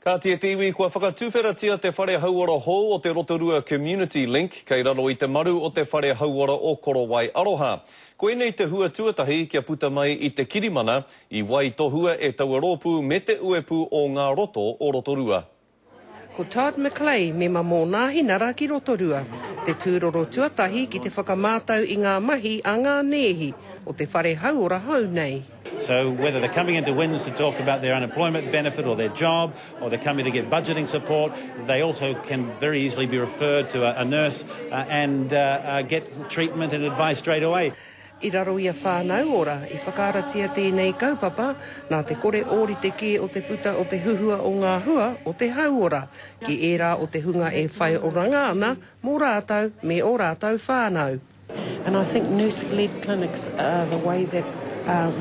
Kāti e te iwi, kua whakatuwheratia te whare hauora hou o te Rotorua Community Link kei raro i te maru o te whare hauora o Korowai Aroha. Koinei te hua tuatahi kia puta mai i te kirimana i waitohua e taua rōpū me te uepu o ngā roto o Rotorua. Ko Todd McClay, mema mō Nāhinara ki Rotorua, te tūroro tuatahi ki te whakamātau i ngā mahi a ngā nēhi o te whare hauora hou nei. So whether they're coming into WINZ to talk about their unemployment benefit or their job, or they're coming to get budgeting support, they also can very easily be referred to a, a nurse uh, and uh, uh, get treatment and advice straight away. I raro i a Whānau Ora i whakaaratia tēnei kaupapa nā te kore ōrite kē o te puta o te huhua o ngā hua o te hauora ki ērā o te hunga e whai oranga ana mō rātou me ō rātou whānau. And I think nurse-led clinics are the way that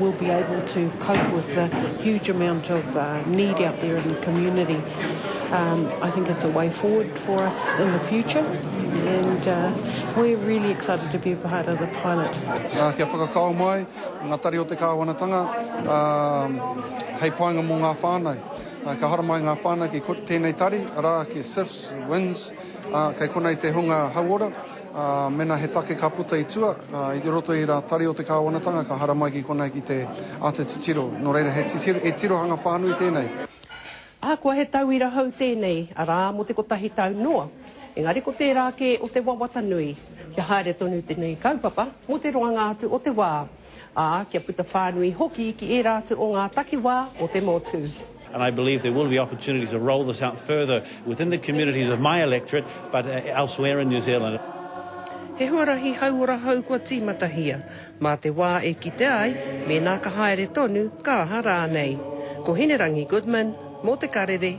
we'll be able to cope with the huge amount of need out there in the community. I think it's a way forward for us in the future and we're really excited to be a part of the pilot. Kia whakakao mai ngā tari o te kāwanatanga hei painga mō ngā whānau. Ka haramai ngā whānau ki tēnei tari, arā, ki SIFS, WINZ, kei konei te hunga hauora, mēnā he take ka puta i tua, i roto i rā tari o te kāwanatanga ka haramai ki konei ki te āta titiro. Nō reira, he tirohanga whānui tēnei. Ahakoa he tauira hou tēnei, arā, mō te kotahi tau noa, engari ko tērā kē o te wawata nui, kia haere tonu tēnei kaupapa mō te roanga atu o te wā, ā, kia puta whānui hoki ki ērā atu o ngā takiwā o te motu. And I believe there will be opportunities to roll this out further within the communities of my electorate but elsewhere in New Zealand. He huarahi hauora hou kua tīmatahia, Mā te wā e kite ai mēnā ka haere tonu, ka aha rānei. Ko Hinerangi Goodman, mō Te Karere.